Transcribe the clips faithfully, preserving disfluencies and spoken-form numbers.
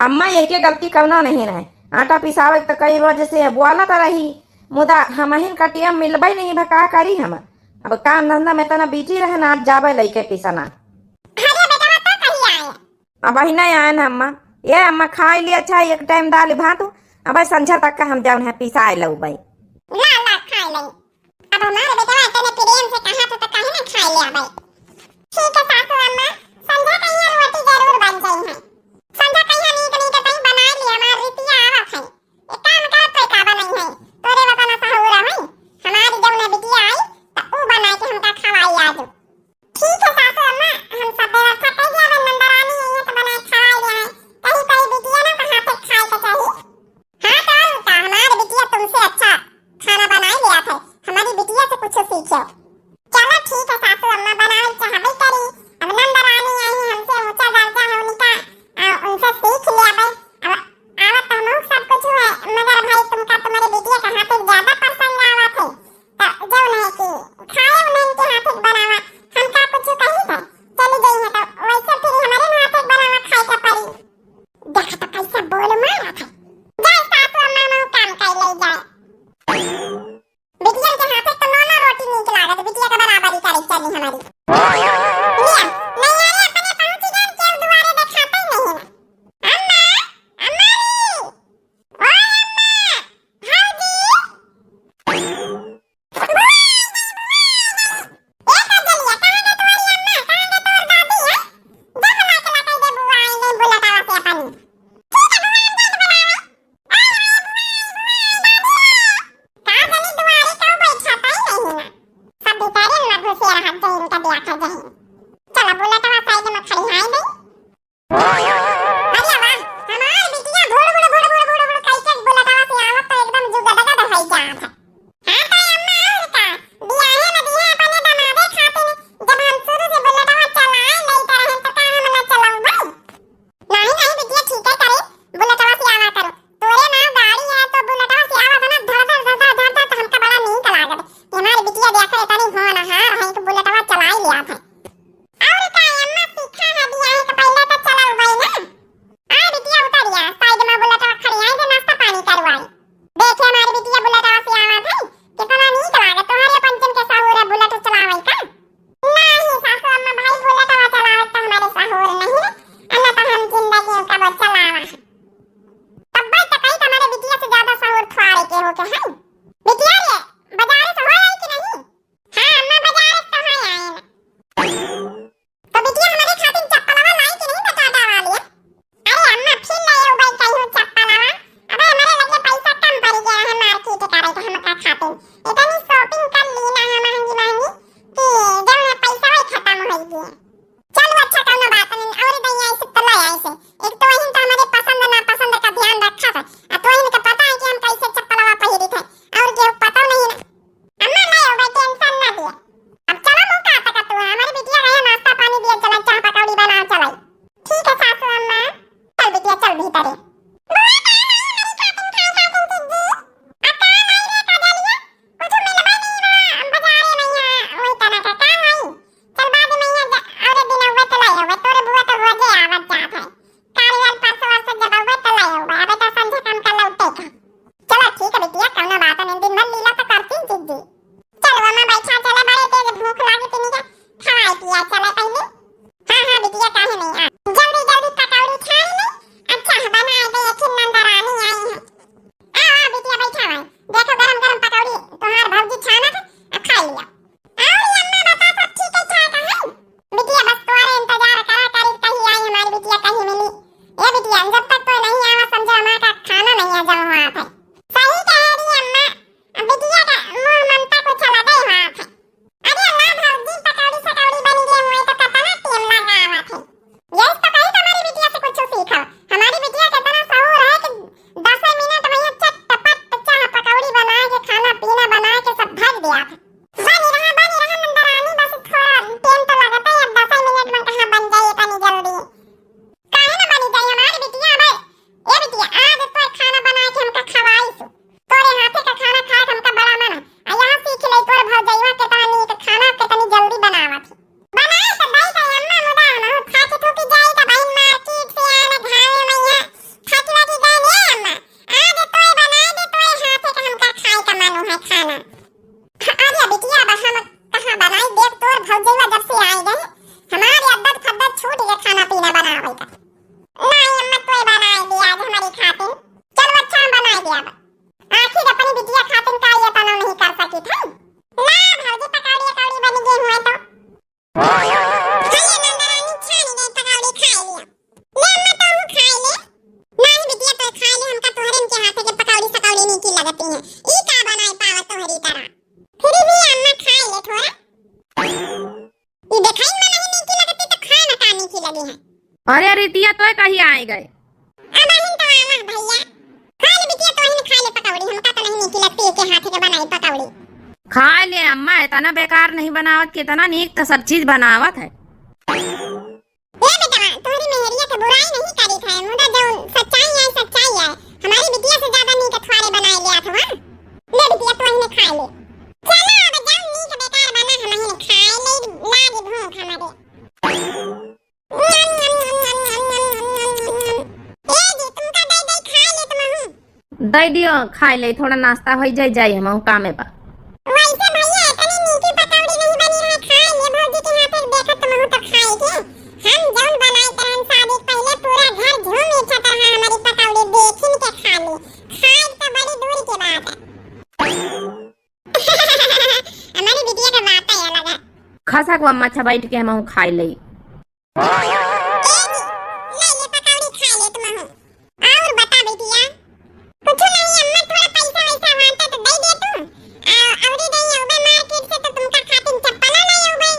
अम्मा, यही के गलती कवनो नहीं रहे। आटा पिसावे त कई रोज से बोलत रही, मुदा हमहिन का टेम मिलबे नहीं भा, का करी हम? अब काम धंधा में तना बिजी रहे ना, आज जाबे लइके पिसना। अरे बेटवा, तो कहिया आए? अबही नहीं आयन अम्मा। ए अम्मा, खाई ली अच्छा एक टाइम दाल भात, अबे संझा तक का हम जौन है पिसाए लउबे। ला ला, खाई ले। अब हमारे बेटवा इतने प्रेम से कहा तो, तो कहीं ना खाई ले अबे। ठीक है सासू अम्मा, संझा कहिया रोटी जरूर बन जाई है। संझा कहिया नीक नीक तई बनाई ली, हमार रितिया आवत है। एक काम कर, तो का बनाई है, तोरे बता ना सहूर है, हमारी जौन बिटिया आई तो ऊ बनाए के हमका खवाई आज। ठीक है सासू अम्मा, हम सब व्यवस्था कर दिया, अब नंदरानी आई है तो बनाए खवाई दिया है। कहीं कहीं बिटिया ना कहाँ पे खाए के चाहिए। हाँ तो और का, हमारे बिटिया तुमसे अच्छा खाना बनाए ले आते, हमारी बिटिया से कुछ सीखो। चलो ठीक है सासू अम्मा, बनाए चाहबे करी। अब नंदरानी आई है, हमसे ऊंचा दर्जा है उनका, आ, उनसे सीख ले अबे। अब आवत तो हम सब कुछ है, मगर भाई तुमका तुम्हारे बिटिया का हाथ ज्यादा पसंद आवत है। तो जो नहीं कि खाए उन्हें के हाथ बनावा, हमका कुछ कही थे, चली गई है तो वैसे फिर हमारे ना हाथ बनावा खाए के पड़ी। देख तो कैसे बोल मारा था। जाए सासू अम्मा, हम काम कर ले जाए। बिटिया के हाथे तो नौना रोटी नीक लागत, बिटिया के बराबरी करे चली हमारी। लिया, नहीं अरे अपने पहुंच गए, केहू दुआरे देखाते ही नहीं है। अम्मा, अम्मा रे, ओ अम्मा, भौजी। ए कजलिया, कहाँ गए तुम्हारी अम्मा, कहाँ गए तुम्हारी दादी है? जा बुला के ला, कह दे बुआ आई गई बुलेटवा से अपनी। ठीक है, बुआ हम जाके बुलावे। का जानी दुआरे क्यों बैठा, पाई नहीं ना। सब भीतरे में घुसे रहत जहीन का ब्याह कर जहीन। चला बुलेटवा साइड में खड़ी हाय गई। अरे वाह, हमार बिटिया भुड़ भुड़ भुड़ भुड़ भुड़ भुड़ कई के बुलेटवा से आवत तो एकदम जुगदगद होई जात है। हाँ तो अम्मा और का, बियाहे न दिए अपने दमादे खातिर, जब हम शुरू से बुलेटवा चलाए नहीं तो रहन तो का हम ना चलाऊ भाई? नहीं, नहीं बिटिया, ठीक है करे, बुलेटवा से आवा करो। तोरे नाव गाड़ी है तो बुलेटवा से आवा था ना, धड़ धड़ धड़ धड़ धड़ धड़, तो हमका बड़ा नीक लागत कि हमारी बिटिया देखो इतनी होनहार है कि बुलेटवा चलाई लिया था। और का अम्मा, सीखा है बियाहे के पहले तो चलाऊ भाई ना। आ बिटिया उतरिया, साइड में बुलेटवा खड़ी आई, नाश्ता पानी करवाई। देखे हमारी बिटिया बुलेटवा से आवत है, कितना नीक लागे। तोहरे पंचन के सहूर है बुलेट चलावे का? नहीं सासू अम्मा, भाई बुलेटवा चलावे तो हमारे सहूर नहीं है, अन्ना तो हम जिंदगी का वो चलावा है। तब भाई तो कहीं तुम्हारे बिटिया से ज्यादा सहूर थोड़े के हो के है। बिटिया रे, बाजार से हो आई कि नहीं? हाँ अम्मा, बाजार से तो है आए ना। तो बिटिया हमारे खातिर चप्पलवा लाई कि नहीं बता डावा लिया? अरे अम्मा, फिर ले आऊ भाई कहीं चप्पलवा। अबे हमारे लगे पैसा कम पड़ गया है मार्केट करे के हमका खातिर। इतनी शॉपिंग कर ली ना है महंगी महंगी कि जब है पैसा ही खत्म हो गया। चलो अच्छा, कोनो बात नहीं, और दैया ऐसे तो ले आई से। एक तो वही तो हमारे पसंद ना पसंद का ध्यान रखा था, आ तो इनका पता है कि हम कैसे चप्पलवा पहिरी थे, और के लगती हैं। ई का बनाए पावत तोहरी तरह? फिर भी अम्मा खाए ले थोड़ा। ई देखाई में नहीं नीकी लगती तो खाए में का नीकी लगी है? अरे रितिया, तोय कहीं आए गए? अब आहिन तो आवा भैया। खा ले बिटिया, तोहिन खा ले पकौड़ी, हमका तो नहीं नीकी लगती एके हाथे के बनाई पकौड़ी। खा ले अम्मा, इतना बेकार नहीं बनावत, कितना नीक तो सब चीज बनावत है। ए बेटवा, तोहरी मेहरिया के बुराई नहीं करी है, मुदा जौन सच्चाई है, सच्चाई है। हमारी बिटिया से ज्यादा नीक थोड़े बनाए ले आत हवा। ले बिटिया, तोहिन खा ले। चलो अब जौन नीक बेकार बना, हमहिन खाए ले, लागी भूख हमारे। ए जी, तुमका दे दे, खाए ले तुमहू। दे दियो, खाए ले, थोड़ा नाश्ता होई जाई, जाई हमहू कामे पर। वैसे भैया, इतनी नीकी पकौड़ी नहीं बनी है, खाए ले भौजी के हाथे से, देखत तुमहू तो खाए के। हम जौन बनाए रहन शादी के पहले, पूरा घर झूम उठत रहा हमारी पकौड़ी देखिन के खाली। खाए तो बड़ी दूर के बात है। हमारी बिटिया का बात है अलग है। खसा को अम्मा, अच्छा बैठ के हमहू खाए ले। ए जी, ले ले पकौड़ी खा ले तुमहू। और बता बिटिया, कुछ नहीं अम्मा, थोड़ा पैसा वैसा होता तो दे दे तू। आ, औरी दे अउबे मार्केट से तो तुमका खातिर चप्पल ले अउबे।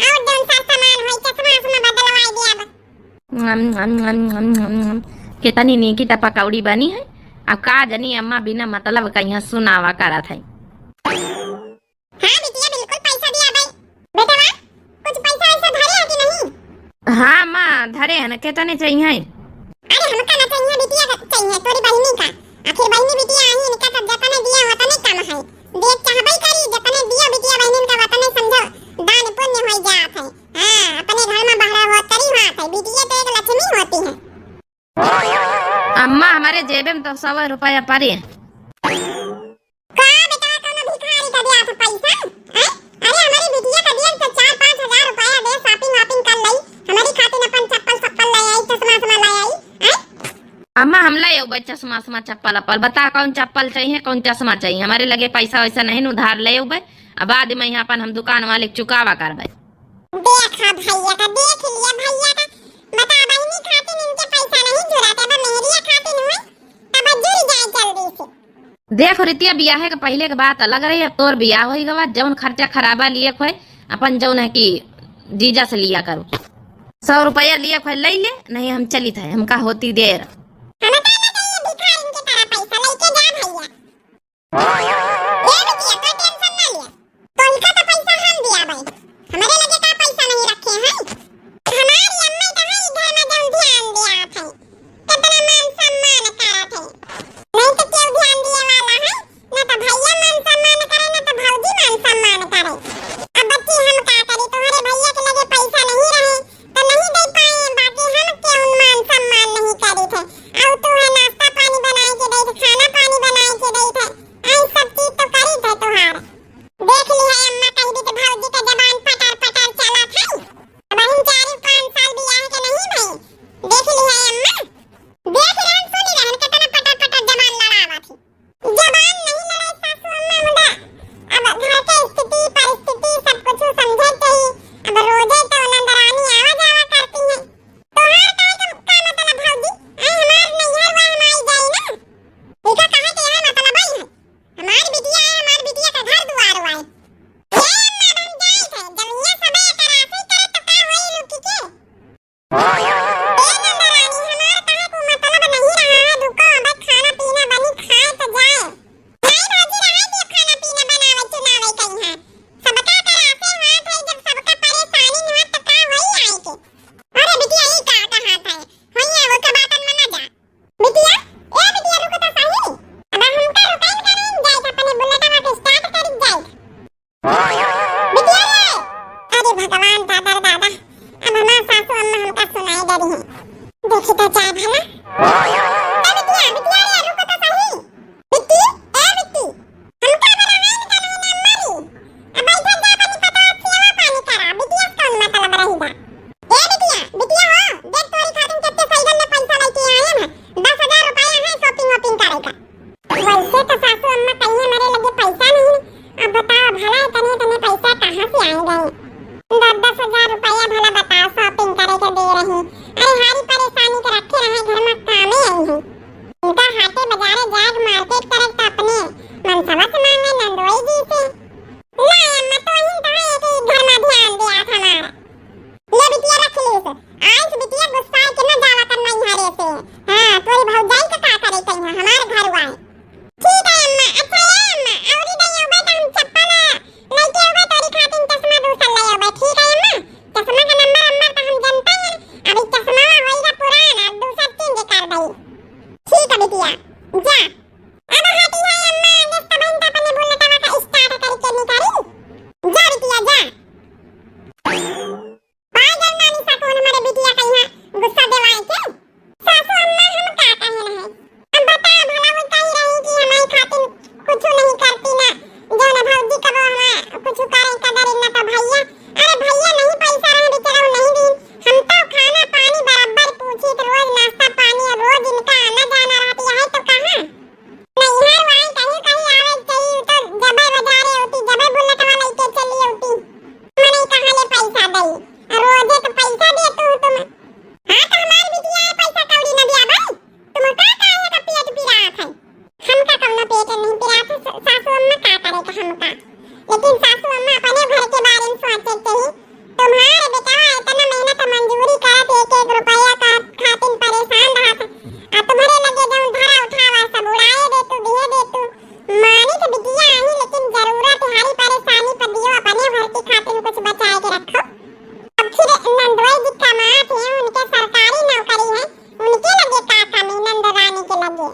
और जौन सर सामान होई, चश्मा उश्मा बदलवाई दे अब। अम, अम, अम, अम, अम, अम। कितनी नीकी त पकौड़ी बनी है। अब का जनी अम्मा बिना मतलब कहिया सुनावा करत है। हाँ बिटिया, बिल्कुल पैसा दिया भाई। बेटवा, कुछ पैसा वैसा धरे है कि नहीं? हाँ माँ, धरे है ना, कितने चाहिए? अरे हमका ना चाहिए बिटिया का चाहिए, तोरी बहिनी का। आखिर बहिनी बिटिया आई, इनका सब जतने दिया वतने कम है। देख चाहबे करी, जतने दिया बिटिया बहिनी का वतने समझो, दान पुण्य हो जात है। हाँ, अपने घर में बहरा होत करी बात है, बिटिया तो एक लक्ष्मी होती है। अम्मा, हमारे जेबे में तो सौ रुपया पड़े। का बेटवा, कौनो भिखारी का दिया था पैसा? हैं? अरे, हमारी बिटिया का दिया तो चार पाँच हजार रुपया दे, shopping वॉपिंग कर लई, हमारी खातिर अपन चप्पल सप्पल ले आई, चश्मा उश्मा ले आई, हैं? अम्मा, हम ले अउबे चश्मा उश्मा, चप्पल अप्पल, बता कौन चप्पल चाहिए, कौन चश्मा चाहिए? हमारे लगे पैसा वैसा नहीं, उधार ले अउबे, अब बाद में यहाँ अपन हम दुकान वाले के चुकावा करबे। देखा भैया का, देख लिया भैया का। बता, बहिनी खातिन इनके पैसा नहीं जुड़ाते, अब मेहरिया खातिन हुए, तब जुड़ जाए जल्दी से। देख रितिया, बियाहे के पहिले के बात अलग रही, अब तोर बियाह होई गवा, जौन खर्चा खराबा लिए खोए, अपन जौन है कि जीजा से लिया करो। सौ रुपया लिए खोए ले ले, नहीं हम चलित है, हमका होती देर। हम तो ना चाहिए भिखारिन के तरह पैसा लेके जा भैया। ए बिटिया, तू tension ना लिया। तोहका तो पैसा हम दिया भाई। हमरे लगे का पैसा नहीं रखे हैं? हमारी अम्मा तो है घर में जौन ध्यान दिया थे। कितना मान सम्मान करत है। नहीं तो क्यों ध्यान दिए वाला है? ना तो भैया मान सम्मान करे, ना तो भौजी मान सम्मान करे। अब बच्ची हम का करी, तुम्हारे भैया के लगे पैसा नहीं रहे, तो नहीं दे पाए, बाकी हम केहू मान सम्मान नहीं करी थे। अउ तू है नाश्ता पानी बनाए के दे थे, खाना पानी बनाए के दे थे, आई सब चीज तो करी थे तुहार। देख ली है अम्मा, कह दी तो भौजी का जबान पटर पटर चलत है। अब हम चार पाँच साल बियाह के नहीं भई, देख ली है अम्मा, देख रहन सुनी रहन कितना पटर पटर जबान लड़ावत है। जबान नहीं लड़ाई सासू अम्मा मुदा। अब घर के स्थिति परिस्थिति सब कुछ समझे के ही। अब रोजे तो नंदरानी आवा जावा करती है। तोहार काहे का, का मतलब भौजी? आई हमार नैहर हुआ हम आई जाई ना। इका कहे के यह मतलब आई है। हमार बिटिया है, हमार बिटिया का घर दुआर हुआ है। ए अम्मा, अब हम जाई थे, जब ये सब एक राशि करे तो का होई रुकी के? ए नंदरानी, हमार कहे को मतलब नहीं रहा है, रुको, अब खाना पीना बनी, खाए तो जाए। नहीं भौजी, रहे दियो खाना पीना बनावे, चुनावे कहीं है। सबका करासे हाथ है, जब सबका परेशानी न हो तो का होई आई के? अरे बिटिया, ई का कहा था? होइया, वो के बातन में ना जा। बिटिया, ए बिटिया, रुक तो सही। अब हमका रुकाई का नहीं, जाए अपने बुलेटवा के start करी जाए। बिटिया रे! अरे भगवान, दादा रे दादा, अब हमार सासू अम्मा हमका सुनाई दे रही हैं। देखी तो चाय भला। ए बिटिया, बिटिया रे, रुको तो सही। बिट्टी, ए बिट्टी, हमका बड़ा हाथ का नहीं नाम मारी। अब बैठल जा, अपनी पता सेवा पानी करा, बिटिया से कौन मतलब रही बा? ए बिटिया, बिटिया हो, देख तोरी खातिर कितने सैगन में पैसा लेके आए हैं, दस हजार रुपया है shopping वॉपिंग करे का। वैसे तो सासू अम्मा कहिए मेरे लगे पैसा नहीं, अब बताओ भला इतने इतने पैसा कहाँ से आए गए? दस दस हजार रुपया भला बताओ shopping करे के दे रही। अरे हारी परेशानी के रखे रहे घर में कामे आई है। इनका हाटे बाजारे जाए के market करे के तो अपने बिटिया, जा। अब हटी है अम्मा, आगे से तबहिन त अपने बुलेटवा का start करके निकली। जा बिटिया, जा। पागल नानी सा कौन हमारे बिटिया का यहाँ गुस्सा दिलाए के? सासू अम्मा, हम का कहे रहे? अब बता, भला वो कही रही कि हमारी खातिर कुछ नहीं करती ना, जो ना भौजी कबो हमार कुछ करे कदर ना तो भैया, अरे भैया नहीं पैसा रहे बेचारा वो नहीं दीन, हम तो खाना पानी बराबर पूछी तो रोज नाश्ता पानी और रोज इनका आना जाना रहती है तो कहाँ? नैहर वाई कहीं कहीं आवे चाहिए तो जबे बाजारे होती, जबे बुलेट वाला लेके चली होती। मने कहाँ ले पैसा दई? रोजे तो पैसा दे तू तुम। हाँ, तो हमार बिटिया है, पैसा कौड़ी न दिया भाई। तुम का काहे का पेट पिरात है? हमका कौनो पेट नहीं पिरात है, स-, सासू अम्मा का करे का हमका। लेकिन सासू अम्मा अपने घर के बारे में सोचे के ही। तुम्हारे बेटवा इतना मेहनत मजूरी करत, एक एक रुपया का खातिन परेशान रहत। आ तुम्हारे लगे जौन धरा उठावा सब उड़ाए दे तू, दिए दे तू। मानी तो बिटिया आई, लेकिन जरूरत है, हारी परेशानी पर दियो, अपने घर की खातिन कुछ बचाए के रखो। अब फिर नंदोई जी कमात है, उनके सरकारी नौकरी है, उनके लगे का कमी नंद रानी के लगे?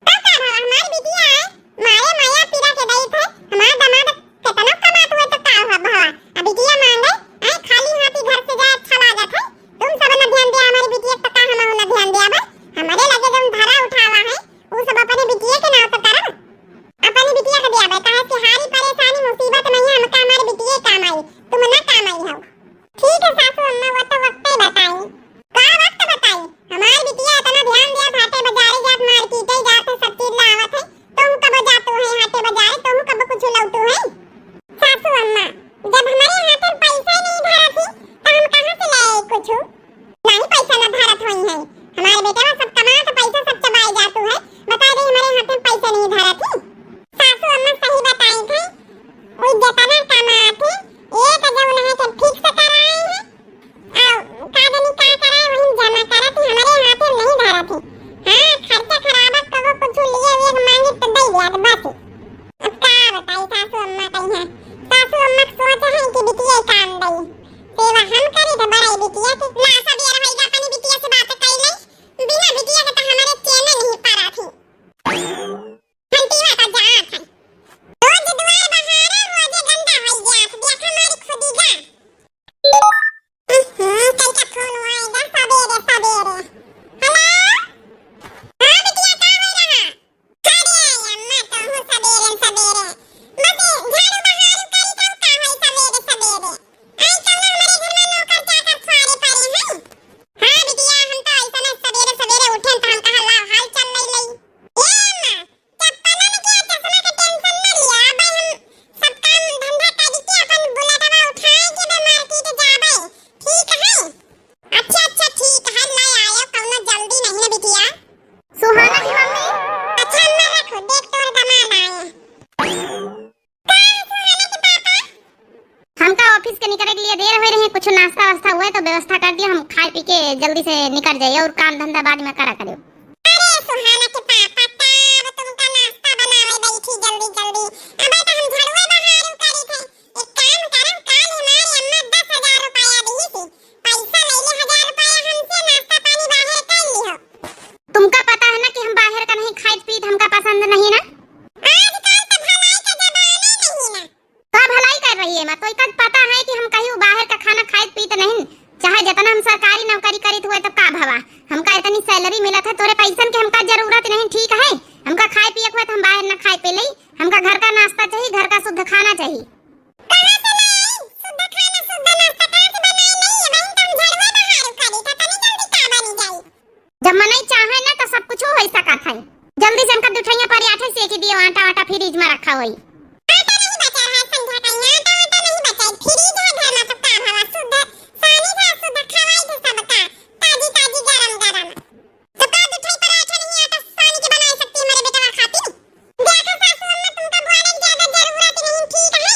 का का भला हमार बिटिया है, मारे माया पीरा के दई थे, हमार दामाद केतना कमात हुए तो का हुआ भवा? अब बिटिया मांगे, आए खाली हाथी घर से जाए अच्छा लागत है। तुम सब न ध्यान दिया हमारी बिटिया तो का हम न ध्यान दिया भाई? हमारे लगे जौन धरा उठावा है, वो सब अपने बिटिया के नाव तो करब। अपनी बिटिया के दिया भाई, काहे कि हारी परेशानी मुसीबत में है, हमका हमारे बिटिया काम आई, तुम ना काम आई हो। ठीक है सासू अम्मा, वो तो वक्ते बताई। का वक्त बताई? हमार बिटिया इतना ध्यान दिया, हाटे बाजारे जात, मार्केटे जात है, सब चीज लावत है। तुम कब जातू है हाटे बाजारे, तुम कब कुछ लौटू है? सासू अम्मा, जब हमारे हाथे पैसा ही नहीं धरा थी, तो हम कहाँ से ले आई कुछ? नहीं पैसा ना धरत होई है। हमारे बेटवा सब कमा तो पैसा सब चबाए जातू है। बता दे हमारे हाथे पैसा नहीं धरा थी। सासू अम्मा सही बताई थे, वो जितना कमा थे, एक जौन है कि ठीक से कराए है, आ, का जानी का कराए, वही जमा करत ही, हमरे हाथे नहीं धरत ही। हाँ, खर्चा खराबा कबो कुछ लिए एक मांगे तो दे दिया तो बस। अब का बताई सासू अम्मा कही है, सासू अम्मा के सोच है कि बिटिया काम दई, सेवा हम करी तो बड़ाई बिटिया के। ला सब ये रही जा अपनी बिटिया से बात कर ले, बिना बिटिया के तो हमारे चैन नहीं पड़ा थी। घंटीवा का जात है, रोज दुआर बहारा, रोजे गंदा होई जात, देखा हमारी खुदी जा। हम्म, कल का फोन आएगा सबेरे सबेरे। हेलो, हाँ बिटिया, का हो रहा? अरे अम्मा, तोहू सबेरे सबेरे बस झाड़ू बहारू करी, तब का होई सबेरे सबेरे? आई कौनो हमारे घर में नौकर चाकर थोड़े पड़े हैं। हाँ बिटिया, हम तो ऐसा ना सबेरे सबेरे उठे तो हम कहा लाओ हाल चाल ले लई। ए अम्मा, चप्पलन के चश्मा के tension न लिया, अबे हम सब काम धंधा करके अपन बुलेटवा उठाए के बे market जाबे, ठीक है? अच्छा, अच्छा, ठीक है, ले आयो, कौनो जल्दी नहीं है बिटिया। सुहाना की मम्मी। अच्छा, अम्मा रखो, देख तोर दमाद आए। का है सुहाना के पापा? हमका office के निकले के लिए देर हो रही है, कुछ नाश्ता वास्ता हुए तो व्यवस्था कर दियो, हम खाए पी के जल्दी से निकल जाइए और काम धंधा बाद में करा करियो। अरे सुहाना के पापा, का अब तुमका नाश्ता बनावे बैठी जल्दी जल्दी? अबे तो हम झाड़ुए बहारू करी थे। एक काम करम, काल हमारी अम्मा दस हजार रुपया दी थी, पैसा ले ले हजार रुपया हमसे, नाश्ता पानी बाहर कर लियो। तुमका पता है ना कि हम बाहर का नहीं खाइत पीत, हमका पसंद नहीं ना। आजकल तो भलाई का जमाना नहीं ना। का भलाई कर रही है माँ? तो इतना पता है कि हम कहीं बाहर का खाना खाइत पीत नहीं, चाहे जितना हम सरकारी नौकरी करीत हुए तो का भवा, हमका इतनी salary मिलत है, तोरे पैसन के हमका जरूरत नहीं, ठीक है? हमका खाए पिए के हुए तो हम बाहर ना खाए पे लई, हमका घर का नाश्ता चाहिए, घर का शुद्ध खाना चाहिए। कहाँ से लाई? शुद्ध खाना, शुद्ध नाश्ता कहाँ से बनाए लाई? वहीं तो हम झड़ुआ बहारू करी था, तनी जल्दी का बनी जाई? जब मनई चाहे ना तो सब कुछ हो सकत है। जल्दी से हमका दुठैया पराठे सेकी दियो, आटा वाटा fridge में रखा होई। आटा नहीं बचा है संझा का, यहाँ आटा वाटा नहीं बचा है, fridge है घर में, तो का भवा शुद्ध, सानी से शुद्ध खवाई थे सबका, ताजी ताजी गरम गरम। तो का दुठई पराठा नहीं आटा सानी के बनाए सकती हमारे बेटवा खातिर? देखा सासू अम्मा, तुमका बोले के ज्यादा जरूरत नहीं, ठीक है?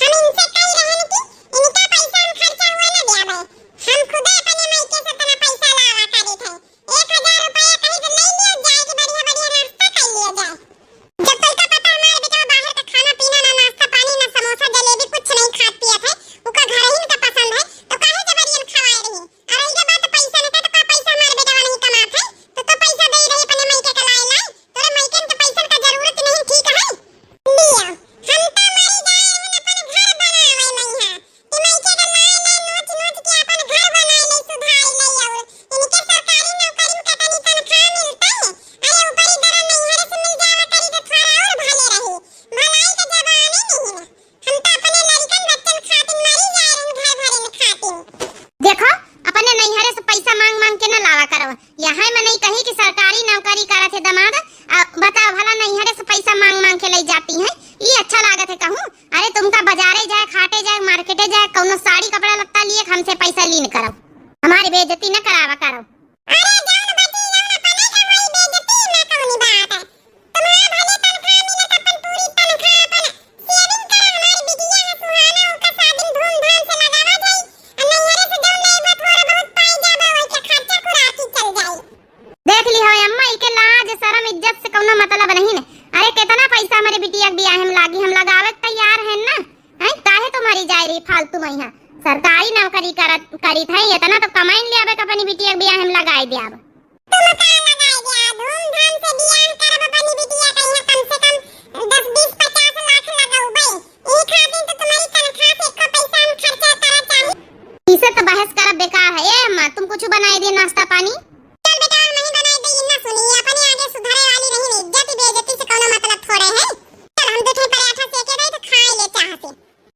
हम इनसे कही रहन कि इनका पैसा हम खर्चा हुआ ना द्याबे, हम खुदे अपने मायके से इतना पैसा लावा करे थे। एक हजार रुपया कहीं से ले लिया जाए कि बढ़िया बढ़िया नाश्ता कर लिया जाए। जब तक का पता हमारे बेटवा बाहर का खाना आ, बताओ भला, नैहरे से पैसा मांग मांग के लइ जाती हैं, ई अच्छा लागत है कहूँ? अरे तुमका बजारे जाए, खाटे जाए, मार्केटे जाए, कौनो साड़ी कपड़ा लत्ता लिए, हमसे पैसा लीन करब, हमारी बेइज्जती न करावा करो। अरे जौन बची जौन अपने का होई बेइज्जती, ना कौनी बात है। तुम्हार भले तनख्वाह मिलत, अपन पूरी तनख्वाह अपन saving कर, हमारी बिटिया है सुहाना, ओकर शादी धूमधाम से लगावा जाई। आ नैहरे से जौन लेबा थोड़ा बहुत पाई जाबा, वही के खर्चा खुराकी चल जाई। देख ली हो अम्मा, इके लाज शरम इज्जत से कौनो मतलब नहीं है। अरे कितना पैसा हमारे बिटिया के बियाह में लागी, हम लगावे के तैयार हैं ना। हैं, काहे तो मरी जाए रही फालतू में यहाँ? सरकारी नौकरी करत, करीत है, इतना तो कमाइन लियाबे के अपनी बिटिया के बियाह में लगाए दियाब। तुम का लगाए दिया? धूमधाम से बियाह करब अपनी बिटिया का, यहाँ कम से कम दस, बीस, पचास लाख लगौबे। ई खातिर तो तुम्हारी तनख्वाह से एको पैसा हम खर्चा करा चाही। इसे तो बहस करब बेकार है। ए अम्मा, तुम कुछ बनाए दे नाश्ता पानी? चल बेटा, हम ही बनाए दे, ई ना सुनी, ये अपने आगे सुधरे वाली नहीं, इज्जत बेइज्जती से कौनो मतलब थोड़े है। चल हम दो ठे पराठा सेके दे तो खाए ले चाह से।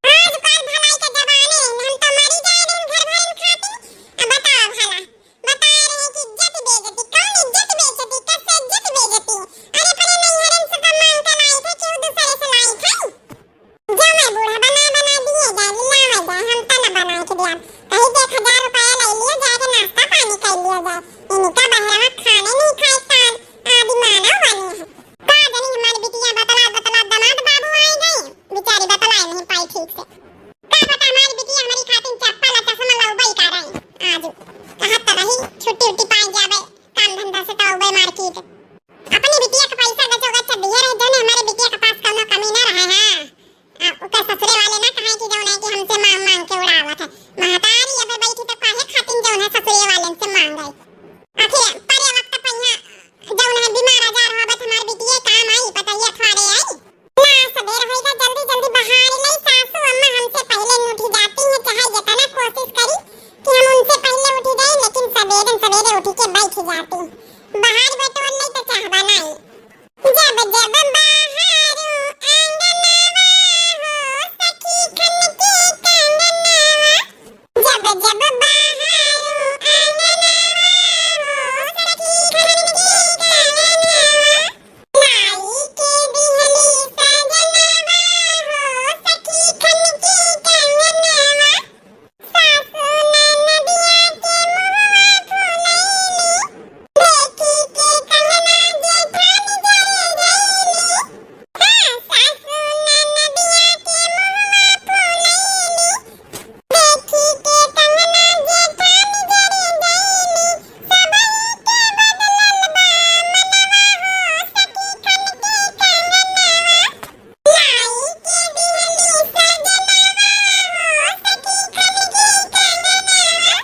आजकल भलाई के जमाने, हम तो मरी जाए दिन घर भरन खातिर। अब बताओ भला, बताए रहे कि इज्जत बेइज्जती, कौन इज्जत बेइज्जती, कैसे इज्जत बेइज्जती? अरे अपने नैहरन से तो मांग के लाई थे, केहू दूसरे से लाई थे? जो मैं बूढ़ा बना बना दिए जाए, लावे जाए, हम तो न बनाए के दिया। कहीं के एक हजार रुपया ले लियो, जाके नाश्ता पानी कर लियो जाए। इनका बहरवा खाने नहीं खाए तान, आदि मानव बने हैं। का जानी हमारी बिटिया बतला बतला दामाद बाबू आए गए, बेचारी बतलाए नहीं पाई ठीक से। का पता हमारी बिटिया हमारी खातिर चप्पल आ चश्मा लउबई का रही। आज कहत त रही छुट्टी उट्टी पाई जाबे, काम धंधा से तो अउबे मार्केट। अपनी बिटिया के पैसा गचो गच दिए रहे, जौने हमारे बिटिया के पास कौनो कमी ना रहे। हाँ, आ, ओकर ससुरे वाले ना कहे कि जौन है कि हमसे मांग मांग के उड़ावत है। महतारी अबे बैठी तो काहे खातिर जौन है ससुरे वाले से मांगे। आखिर परे वक्त पहिया जौन है बीमार आजार होबे तो हमार बिटिया काम आई, पतैया थोड़े आई। ना सबेर होइगा, जल्दी जल्दी बहार ले सासू अम्मा हमसे पहले उठी जाती हैं, चाहे जितना कोशिश करी कि हम उनसे पहले उठी जाए, लेकिन सबेरे सबेरे उठी के बैठ जाती। बहार बटोर ले तो चाहबा नहीं। जब जब बहारू आंगनवा हो सखी खन के कंगनवा। जब जब बहारू आंगनवा हो सखी खन के कंगनवा। लाई के दिहली सजनवा हो सखी खन के कंगनवा। सासु ननदिया के मुहवा फुलैली, देखी के कंगना जेठानी जरे गईली। हाँ, सासु ननदिया के मुहवा फुलैली, देखी के कंगना जेठानी जरे गईली। सबही के बदलल बा मनवा हो सखी खन के कंगनवा। लाई के दिहली सजनवा हो सखी खन के कंगनवा।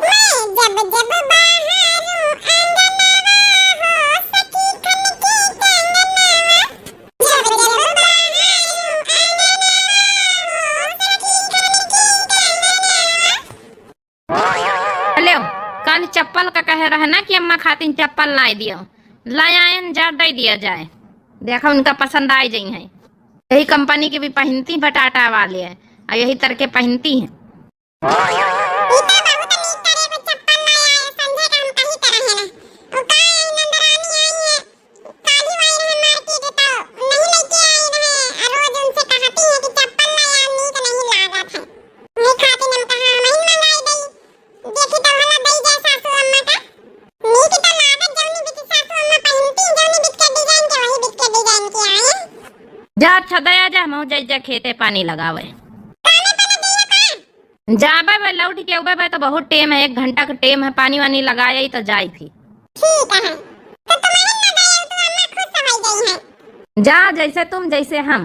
मैं जब जब बहारू आंगनवा हो सखी खन के कंगनवा। जब जब बहारू आंगनवा हो सखी खन के कंगनवा। हेलो, कल चप्पल का कहे रहे ना कि अम्मा खातिन चप्पल लाए दियो, लाए आयन जा दे दिया जाए। देखा उनका पसंद आ जाई है। यही कंपनी के भी पहनती बटाटा वाले है और यही तरह के पहनती हैं। ई तो बहुत नीक करे एगो चप्पल लाए आए, संझे का हम कहीं तरह है ना। वो का आई नंदरानी आई है, काल्हि आई रहे मार्केट तो नहीं लेके आई रहे, आ रोज उनसे कहती है कि चप्पल ना यार नीक नहीं लागत है। वही खातिर हम कहा हम ही मंगाई दई, देखी तो भला दई जाए सासू अम्मा का। नीक तो लागत जौनी बीच सासू अम्मा पहनती, जौनी बीच के डिजाइन के वही बीच के डिजाइन के आई। जा अच्छा दया जा, हम जाई जा खेते पानी लगावे। कामे पे ना जइया का? जाबे बे, लौट के अउबे बे तो बहुत टेम है, एक घंटा के टेम है, पानी वानी लगाए तो जाई फिर। ठीक है, तो तुम्हारे ना गए तो अम्मा खुश हो गई है। जा जैसे तुम जैसे हम।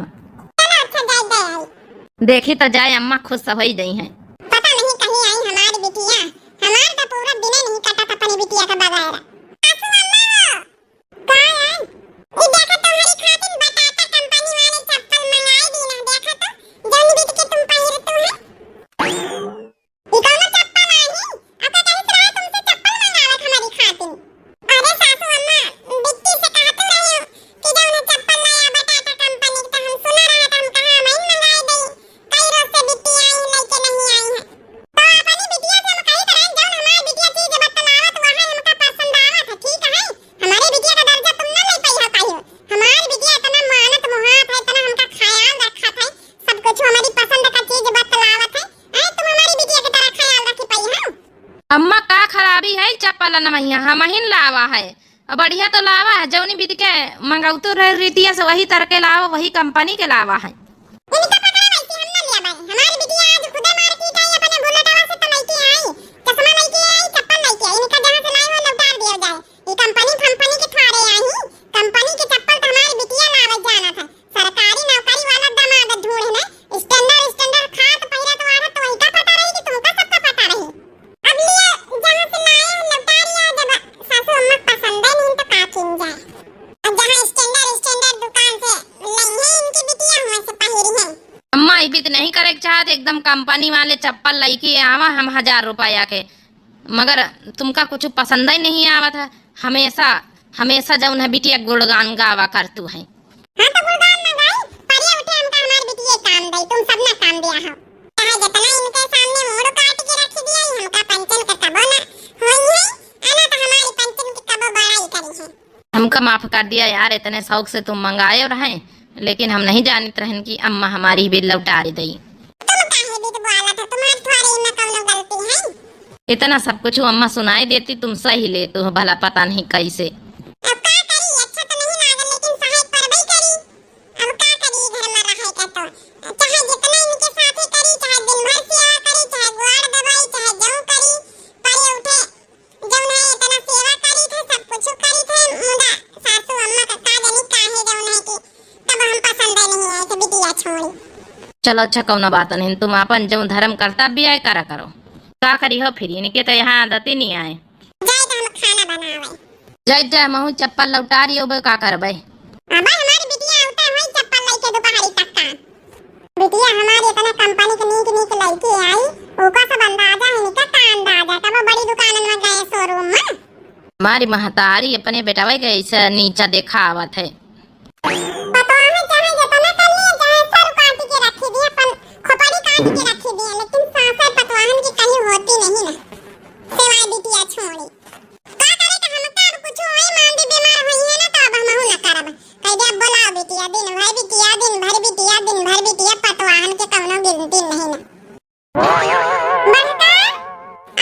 चलो अच्छा, जाए दे आई। देखी तो जाए अम्मा खुश हो ही गई हैं। पता नहीं कहीं आई हमारी बिटिया, हमार तो पूरा दिन नहीं कटा था अपनी बिटिया का बगैर। सासू अम्मा हो, का है? ई देखा तुम्हारी खातिर बटाटा कंपनी वाले चप्पल मंगाई दी ना, देखा तो, जौन बीच के तुम पहिरतू है। ई कौनो चप्पल आही? ओका कहीं से रहा तुमसे चप्पल मंगावत हमारी खातिर। अरे सासू अम्मा, बिट्टी से कहतू रही हो कि जौन चप्पल लाया बटाटा कंपनी के, तो हम सुना रहा था, हम कहा हम ही मंगाई दई। कई रोज से बिट्टी आई, लइके नहीं आई है। तो अपनी बिटिया से हम कही तरह जौन हमारी बिटिया चीज बतलावत वहाँ हमका पसंद अम्मा, का खराबी है चप्पल न महिया, हमहिन लावा है। अब बढ़िया तो लावा है, जौनी बिटिया के मंगौतू रहे रीतिया से, वही तरह के लावा, वही कंपनी के लावा है। इनका पकड़ा वैसे हम ना लिया बाई। हमारी बिटिया आज खुदे मार्केट आई, अपने बुलेटवा से तो लेके आई, चश्मा लेके आई, चप्पल लेके आई। इनका जहाँ से लाई हो लौटा दिया जाए। ये कंपनी फंपनी के थारे आई, कंपनी के चप्पल तो हमारी बिटिया लावत जाना था। सरकारी नौकरी वाला दामाद ढूंढे ने, standard standard खात पहिरत वारत, तो वही का पता रही कि तुमका सबका पता रही। अब लिए जहाँ से लाए हैं लौटा लिया, जब सासू अम्मा पसंद है नहीं तो का किन जाए। अब जहाँ standard standard दुकान से लई है इनकी बिटिया, हुआ से पहिरी है। अम्मा, इबित नहीं करे के चाहत, एकदम कंपनी वाले चप्पल लइके आवा हम हजार रुपया के, मगर तुमका कुछ पसंद ही नहीं आवत है। हमेशा, हमेशा जौन है बिटिया गुणगान गावा करतू है। हाँ तो गुणगान ना गाई, परे उठे हमका हमार बिटिया काम दई, तुम सब ना काम दिया हो। चाहे जितना इनके सामने मूड़ काट के रख दिया, हमका पंचन के कबो ना होई है, आना तो हमारी पंचन के कबो बड़ाई करी है। हमका माफ कर दिया यार, इतने शौक से तुम मंगाए रहे, लेकिन हम नहीं जानित रहन कि अम्मा हमारी बिल लौटा दई। तुम काहे बिल बोला था? तुम्हारी थोड़ी इनमें कौनो गलती है। इतना सब कुछ अम्मा सुनाई देती, तुम सही लेतू हो भला पता नहीं कैसे। अब का करी, अच्छा तो नहीं लागल, लेकिन सहाय करबे करी। अब का करी, घर में रहे का तो चाहे जितना इनके साथे करी, चाहे दिन भर सेवा करी, चाहे गुआड़ दबाई, चाहे जौ करी, परे उठे जौन है इतना सेवा करी थे, सब कुछ करी थे, मुदा सासू अम्मा का का जानी काहे जौन है कि तब हम पसंद नहीं आए थे बिटिया छोड़ी। चलो अच्छा, कौनो बात नहीं, तुम अपन जौन धर्म कर्तव्य है करा करो। का करी हो फिर, इनके तो यहाँ आदत ही नहीं आए। जाए तो हम खाना बनावे। जाए जाए, महू चप्पल लौटा रही हो, का करबे? अब हमारी बिटिया आवते हुई चप्पल लेके दोपहरी तक का। बिटिया हमारी इतना कंपनी के नीक नीक लइके आई, ओका सब अंदाजा है निका का अंदाजा, कब बड़ी दुकानन में गए शोरूम में। हमारी महतारी अपने बेटवा के ऐसा नीचा देखा आवत है। पतोह चाहे जितना कर लिए, चाहे सर काट के रखी दिए, अपन खोपड़ी काट के रखी दिए, लेकिन सासर पतवाहन की कहीं होती नहीं ना। सिवाय बिटिया छोड़ी। का करे तो हमका अब कुछ होई, मान भी बीमार हुई है ना, तो अब हमहू ना करब। कह दे, "अब बोलाओ बिटिया, दिन भर बिटिया, दिन भर बिटिया, दिन भर बिटिया, पतवाहन के कौनो गिनती नहीं ना।" बड़का,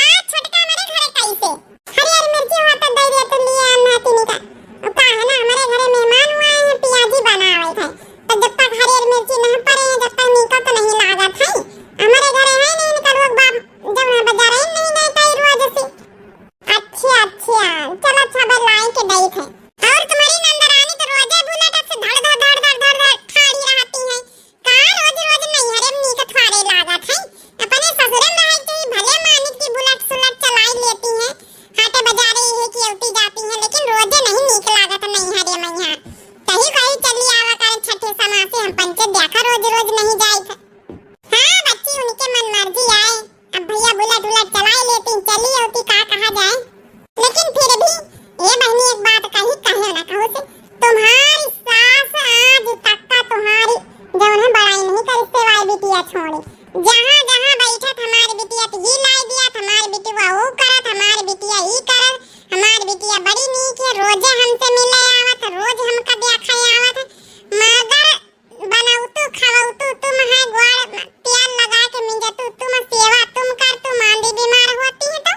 आज छोटका हमारे घरे कैसे? हरियर मिर्ची हुआ तो दे दिया तो लिए आना तीनी का। अब का है ना, हमारे घरे मेहमान हुआ है, पियाजी बनावे थे। तो जब तक हरियर मिर्ची ना पड़े हैं, जब तक नीका तो नहीं लागत है। हमारे घरे है नहीं इनका लोग बाप, जब ना बाजार ही नहीं जाता है रोज से। अच्छा, अच्छा, चलो अच्छा, अब लाई के दई थे। और तुम्हारी नंदरानी तो रोजे बुलेट से धड़ धड़ धड़ धड़ धड़ धड़ ठाड़ी रहती है। का रोज रोज नैहरे में नीक थारे लागत है? अपने ससुरे में रहे के भले मानित की बुलेट सुलेट चलाई लेती है, हाटे बाजारे ये की अवती जाती है, लेकिन रोजे नहीं नीक लागत नैहरे में यहाँ। कहीं कहीं चली आवा करे छठे समा से, हम पंचे देखा रोज रोज नहीं जाए थे। हाँ बच्ची, उनके मन मर्जी आए। अब भैया बुलेट उलेट चलाई लेती, चली होती, का कहा जाए। लेकिन फिर भी, ए बहनी, एक बात कही, कहे ना कहू से, तुम्हारी सास आज तक का तुम्हारी जौन है बड़ाई नहीं करी, सिवाय बिटिया छोड़े। जहाँ जहाँ बैठत हमारी बिटिया तो ही लाई दिया, हमारी बिटिया वो करत, हमारी बिटिया ही करत, हमारी बिटिया बड़ी नीक है, रोजे हमसे मिले आवत, रोज हमका देखे आवत, मगर बनौतू खवौतू तुम है, ग्वार तेल लगा के मिंजतू तुम, सेवा तुम करतू, मांदी बीमार होती है तो,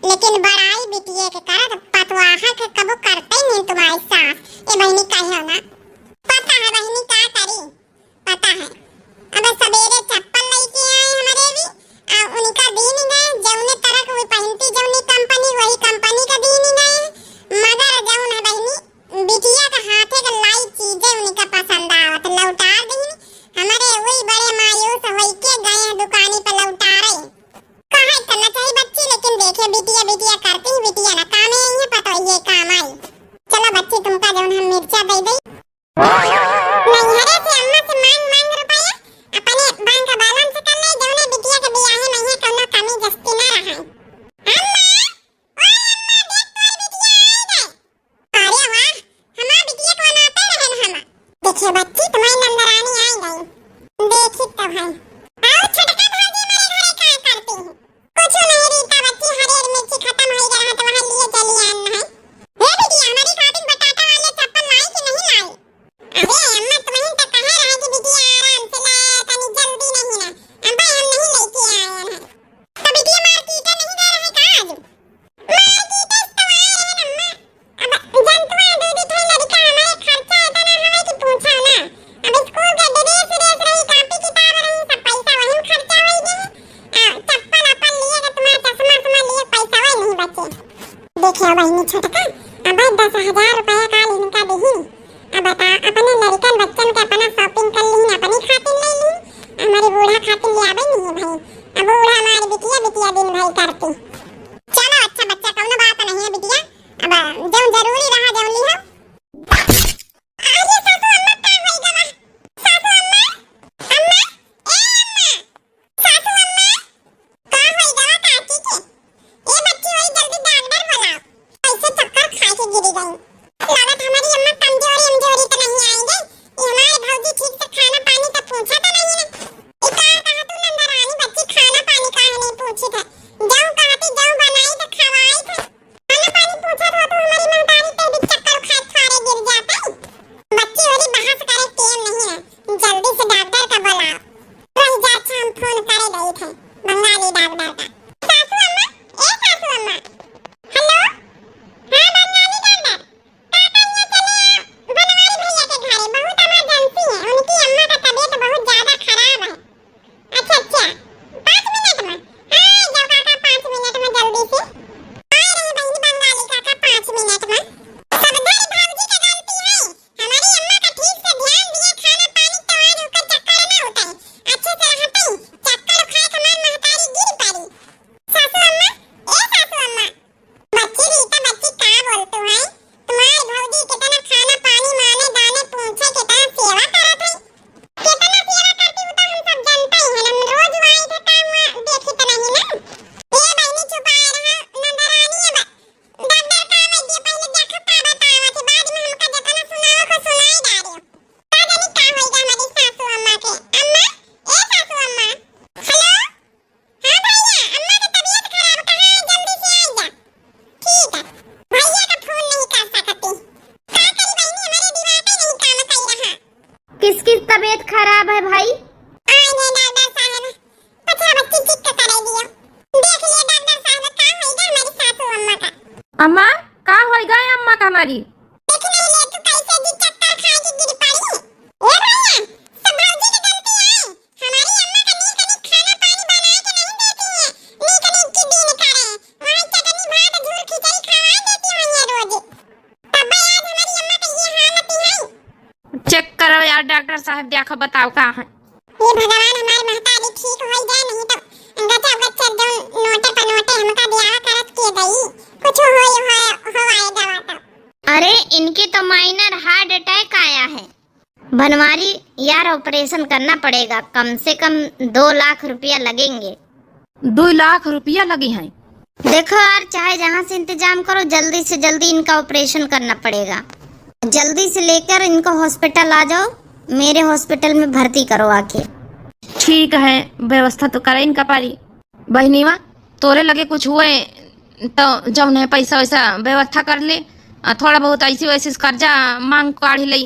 लेकिन बड़ाई बिटिये के करत, पतवाह के कबो करते ही नहीं तुम्हारी सास। ए बहिनी कहो ना, पता है बहिनी का करी, पता है अब सवेरे चप्पल लेके आए हमारे भी, आ उनका दीन गए, जौने तरह के वो पहनती, जौनी कंपनी, वही कंपनी का दीन गए, मगर जौन है बहिनी, बिटिया के हाथे के लाई चीजें उनका पसंद आवत, लौटा दीन। हमारे वही बड़े मायूस होई के गए हैं दुकानी पे लौटारे। कहे तो न चाही बच्ची, लेकिन देखे बिटिया बिटिया करती, बिटिया ना काम आई है, पतोहिए काम आई। चलो बच्ची, तुमका जौन हम मिर्चा दे दई। नैहरे से अम्मा से मांग मांग रुपया, अपने बैंक बैलेंस कर ले, जौने बिटिया के बियाहे में है कौनो कमी जस्ती ना रहे। अम्मा, ओए अम्मा, देख तोर बिटिया आ गए। अरे वाह, हमार बिटिया के बनाते रहन हम। देखिए बच्ची, तुम्हारी नंदरानी आ गई। देखी तो है। और छोटका भाभी हमारे घरे का करती है? कुछ नहीं रीता बच्ची, हरियर मिर्ची खत्म हो गया है तो वहाँ लिए चली आन है। हे बिटिया, हमारी खातिर बटाटा वाले चप्पल लाई कि नहीं लाई? अरे अम्मा, तुम्हें तो कहा रहा कि बिटिया आराम से लाया, तनी जल्दी नहीं ना। अम्मा, हम नहीं लेके आए हैं। तो बिटिया मार्केट नहीं गए रहे का आज? किसकी तबीयत खराब है भाई? आए रे डॉक्टर साहब, पथरा बच्ची चिक के करे दियो। देख लिए डॉक्टर साहब, का होइगा हमारी सासू अम्मा का। अम्मा, का होइगा अम्मा का हमारी? देख नहीं ले तू कैसे जी चक्कर खाए के गिर पड़ी। ए भैया, सब भौजी के गलती है। हमारी अम्मा का नीक नीक खाना पानी बनाए के नहीं देती है, नीक नीक के दिन करे, वही चटनी भात झूर खिचड़ी खवाए देती है रोज। तब आज हमारी अम्मा का ये हालत है। चेक करो यार डॉक्टर साहब, देखो बताओ का है। ये भगवान हमारी महतारी ठीक हो जाए, नहीं तो गचा गचा जो नोटे पर नोटे हमका ब्याह करत के गई, कुछ हो, हो, हो आएगा वाता। अरे इनके तो माइनर हार्ट अटैक आया है। बनवारी यार, ऑपरेशन करना पड़ेगा, कम से कम दो लाख रुपया लगेंगे। दो लाख रुपया लगी हैं। देखो यार, चाहे जहाँ से इंतजाम करो, जल्दी से जल्दी इनका ऑपरेशन करना पड़ेगा। जल्दी से लेकर इनको हॉस्पिटल आ जाओ, मेरे हॉस्पिटल में भर्ती करो आके। ठीक है, व्यवस्था तो करे इनका पारी। बहनीवा, तोरे लगे कुछ हुए तो जौन है पैसा वैसा व्यवस्था कर ले, आ थोड़ा बहुत ऐसी वैसी कर्जा मांग काढ़ ले।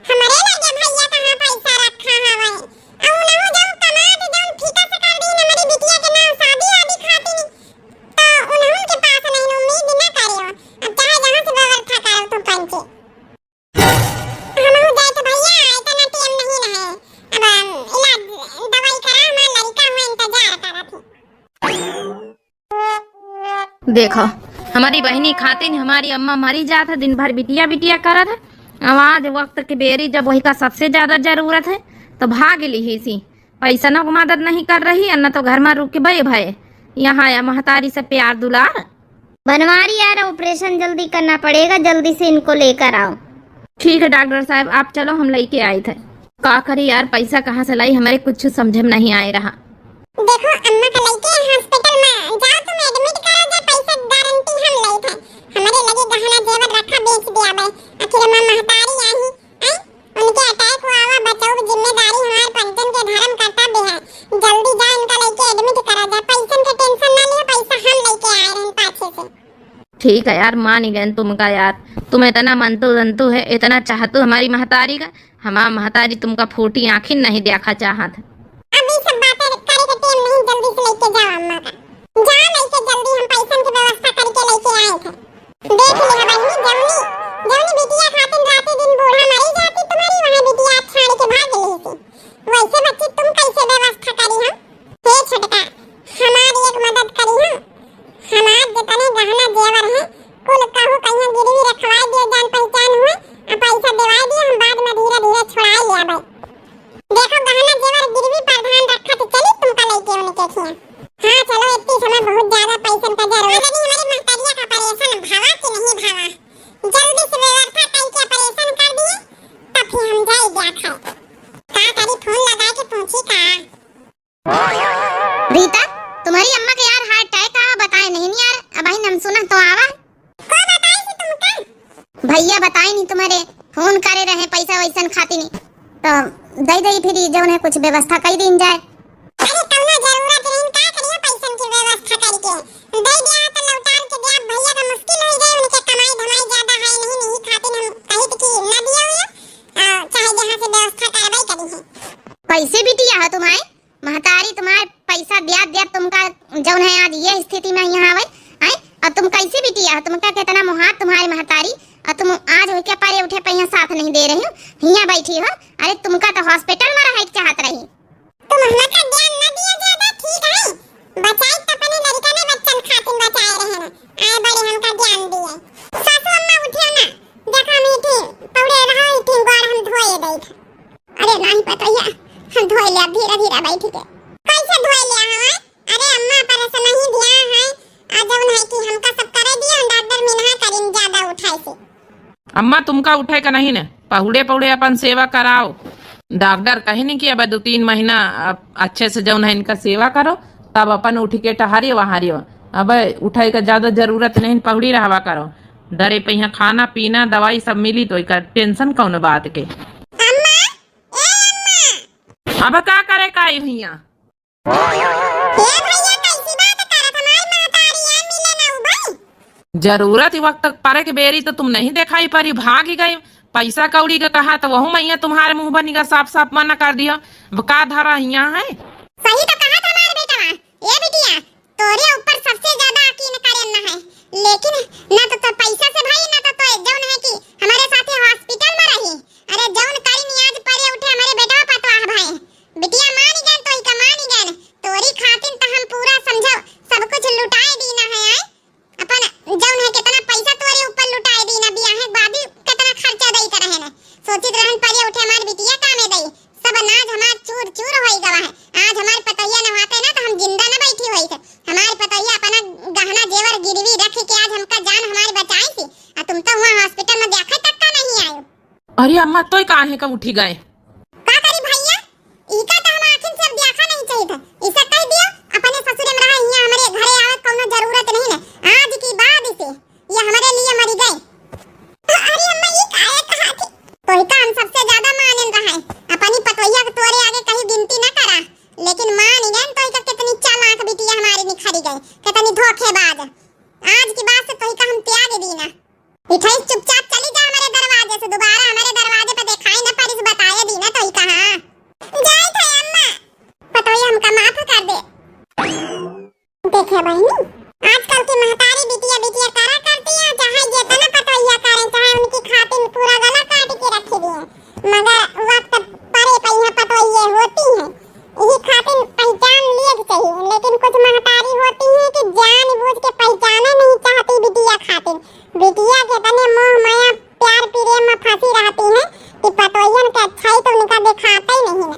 हमरे लगे भैया कहाँ पैसा रखा हवे? अउ उनहु जब कमात जौन फीका से कर दीन हमरी बिटिया के नाम शादी वादी खातिर, तो उनहु के पास नहीं उम्मीद न करियो। अब चाहे जहाँ से व्यवस्था करो तुम पंचे। हमहु जाए तो भैया, इतना टेम नहीं रहे। अब इलाज दवाई करा, हमार लड़का हुआ इंतजार करत है। देखो, हमारी बहिनी खातिन हमारी अम्मा मरी जात है, दिन भर बिटिया बिटिया करत है। अब आज वक्त के बेरी जब वही का सबसे ज्यादा जरूरत है, तो भाग लिहिसी। पैसा न मदद नहीं कर रही, न तो घर में रुक बे भय। यहाँ या महतारी से प्यार दुलार। बनवारी यार, ऑपरेशन जल्दी करना पड़ेगा, जल्दी से इनको लेकर आओ। ठीक है डॉक्टर साहब, आप चलो, हम लेके आए थे। का करी यार, पैसा कहाँ से लाई, हमारे कुछ समझ में नहीं आए रहा। देखो अम्मा का लइके हॉस्पिटल में जाओ, तुम एडमिट करा जा, पैसा गारंटी हम लेत है। हमरे लगे गहना जेवर रखा, बेच दिया बे। आखिर अम्मा महतारी आई, हैं? उनके अटैक हुआ हुआ बचाव जिम्मेदारी हमार पंचन के धर्म कर्तव्य है। जल्दी जा इनका लइके एडमिट करा जा, पैसन के टेंशन ना लियो, पैसा हम लइके आए रहन पाछे से। ठीक है यार, मान ही गए तुमका यार, तुम इतना मनतू जनतू है, इतना चाहतू हमारी महतारी का, हमार महतारी तुमका फूटी आँखी नहीं देखा चाहत है। अब ई सब बातें करे के टेम नहीं, जल्दी से लेके जाओ अम्मा का। जाओ लेके जल्दी, हम पैसन के व्यवस्था करके लेके आए थे। देख ले बहिनी, जौनी, जौनी बिटिया खातिर राती दिन बूढ़ा मरी जाती तुम्हारी, वहाँ बिटिया छाड़ के भाग गई थी। वैसे बच्ची तुम कैसे व्यवस्था करी हम? हे छोटका, हमारी एक मदद करी हम। हमार जितने गहना जेवर है, कुल कहू कहिया गिरवी रखवाए दियो, जान पहचान हुए, आ पैसा देवाए दियो, हम बाद में धीरे धीरे छुड़ाए लिया भाई। देखो गहना जेवर गिरवी प्रधान रखा तो चली तुमका लेके उनके खिया। हाँ चलो, इतनी समय बहुत ज्यादा पैसन का जरूरत है। हमारी महतारिया का परेशान भावा कि नहीं भावा? जल्दी से व्यवस्था करके परेशान कर दिए, तब फिर हम जाए गया खाए। का करी, फोन लगा के पूछी का? रीता, तुम्हारी अम्मा के यार हार्ट अटैक आवा, बताए नहीं, नहीं यार, अब हम सुना तो आवा। को बताए से तुमका? भैया बताए नहीं तुम्हारे, फोन करे रहे पैसा वैसन खाती नहीं, तो दे दे फिर जौन है कुछ व्यवस्था कर दीन जाए। अरे कौनो जरूरत नहीं, का करिए पैसन की व्यवस्था करके दे दिया तो लौटान के दिया, भैया का मुश्किल हो जाए, उनके कमाई धमाई ज्यादा है नहीं, नहीं खाती हम कही कि ना दिया हुआ, आ, चाहे जहाँ से व्यवस्था कार्रवाई करी है। कैसे बिटिया है तुम्हारे? महतारी तुम्हार पैसा दिया दिया तुमका जौन है आज ये स्थिति में यहाँ आवे, आए? और तुम कैसे बिटिया हो? तुमका कितना मोहात तुम्हारी महतारी, और तुम आज होके परे उठे पे यहाँ साथ नहीं दे रही हो, हियाँ बैठी हो। अरे तुमका तो हॉस्पिटल में रहे के चाहत रही। तुम हमका ज्ञान न दिया ज्यादा, ठीक है? बचाई तो अपने लड़का ने बच्चन खातिन बचाए रहे ना, आए बड़े हमका ज्ञान दिए। सासू अम्मा उठियो ना, देखा मीठी, पौड़े रहो इठी गोड़ हम धोए दई। अरे नानी पतैया, हम धोए ले, धीरे धीरे बैठ के। कैसे धोए ले हमार? अरे अम्मा, पर ऐसा नहीं दिया है, आ जौन है कि हमका सब करे दिया, डॉक्टर में ना करीन ज्यादा उठाए से। अम्मा, तुमका उठे का नहीं न, पहुड़े पहुड़े अपन सेवा कराओ। डॉक्टर कहिन कि अब दो तीन महीना अब अच्छे से जौन है इनका सेवा करो, तब अपन उठ के टहरियो वहारियो। अब उठे का ज्यादा जरूरत नहीं, पहुड़ी रहवा करो। डरे पे यहाँ खाना पीना दवाई सब मिली, तो एकर टेंशन कौन बात के। अम्मा, ए अम्मा। अब का करे का आई भैया? ए भैया, कैसी बात करत हमारी महतारी है, मिले ना उबई। जरूरत ही वक्त परे के बेरी तो तुम नहीं दिखाई परी, भाग ही गई। पैसा कौड़ी का कहा तो वहू मइया तुम्हारे मुँह बनिगा, साफ साफ मना कर दिया। अब का धरा हियाँ है? सही तो कहा था हमारे बेटवा। ए बिटिया, तोरे ऊपर सबसे ज्यादा यकीन करेन न है, लेकिन न तो, तो पैसा से भाई, न तो, तो जौन है कि हमारे साथे hospital में रही। अरे जौन करी नी आज परे उठे हमारे बेटवा पतवाह भाई। बिटिया मानी गन, तोही का मानी गन, तोरी खातिन तो हम पूरा समझो सब कुछ लुटाए दीना है। आए अपन जौन है कितना पैसा तोरे ऊपर लुटाए दीना, बियाहे के बाद भी कितना खर्चा दई त रहे न, सोचित रहन परे उठे हमार बिटिया कामे दई। सब अनाज हमार चूर चूर होई गवा है। आज हमार पतोहिया न होते ना तो हम जिंदा न बैठी होई थे। हमार पतोहिया अपना गहना जेवर गिरवी रख के आज हमका जान हमारी बचाई थी, आ तुम तो वहाँ hospital में देखा तक का नहीं आयो। अरे अम्मा, तोय काहे का उठी गए? का करी भैया, इका तो हम आँखिन से अब देखा नहीं चाहिए था। इसे कह दियो, अपने ससुरे में रहा, यहाँ हमारे घरे आवे कौनो जरूरत नहीं है। आज की बाद इसे, ये हमारे लिए मरी गए। अरे अम्मा, ये काहे कहा थी? तोहिका हम सबसे ज्यादा मानेन रहे। अपनी पतोहिया के तोरे आगे कहीं गिनती न करा, लेकिन मान गए तोहिका कितनी चालाक बिटिया हमारी निखरी गई, कितनी धोखेबाज। आज की बाद से तोहिका हम त्याग दीना। मिठाई चुपचाप चली जा हमारे दरवाजे से, दोबारा हमारे दरवाजे पे दिखाई न पड़िस, बताए दीना तोहिका। हाँ, जाई थे अम्मा, पतोहिया हमका माफ कर दे। देखे बहिनी, आजकल की महतारी बिटिया बिटिया करा करती है, चाहे जितना पतोहिया करे, चाहे उनकी खातिन पूरा गला काट के रखी दिए, मगर वक्त परे पे यहाँ पतोहिए होती हैं।